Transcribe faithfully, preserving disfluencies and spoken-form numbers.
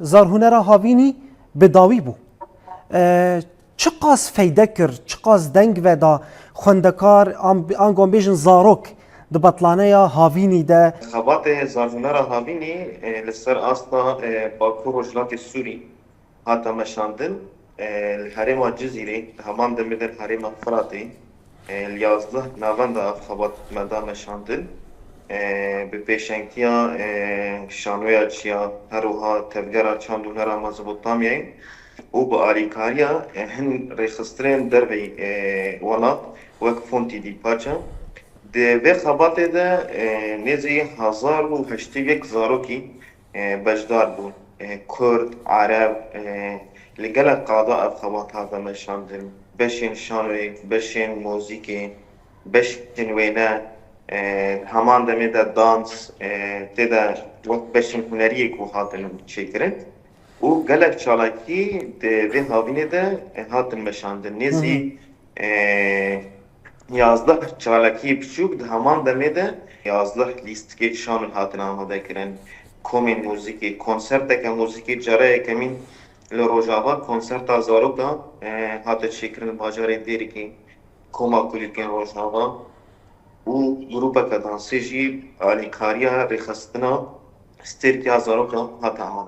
Zarhunera Havînî bi dawî bû. E, çiqas feyde kir, çiqas deng veda xwendekar, an, ango em bêjin zarok di betlaneya Havînî de? Xebatê Zarhunera Havînî e, li ser asta e, Bakur Rojhilatê Sûrî hate meşandin. E, li herêma Cizîrê, di heman demê de li herêma Firatê, e, li yazdeh navenda ev xebat me da meşandin. E, bi pêşengtiya e, şanoya çiya, her wiha tevgera çand û hunera Mezopotamyayê û bi alîkariya e, hin rêxistinên derveyî e, welat wek Fontî dî paça. Di vê xebatê de e, nêzî hezar û heştê yek zarokî e, beşdar bûn. E, Kurd, Ereb, e, li gelek qada ev xebat hate meşandin. Beşên şanoyê, beşên muzîkê, beşên wêne, e, heman demê de dans, e, tê de wek beşên huneriyê ku hatin çêkirin. Û gelek çalakî di vê havînê de e, hatin meşandin. Nêzî e, yazdeh çalakiyê biçûk di heman demê de yazdeh lîstikê şano hatin amadekirin. Komên muzîkê, konserteke muzîkê cara yekemîn li Rojava konserta zarokan e, hate çêkirin bajarê Dêrikê, Koma Kulîlkên Rojava û grûpeke dansê jî alîkariya rêxistina stêrkiya zarokan hate amade.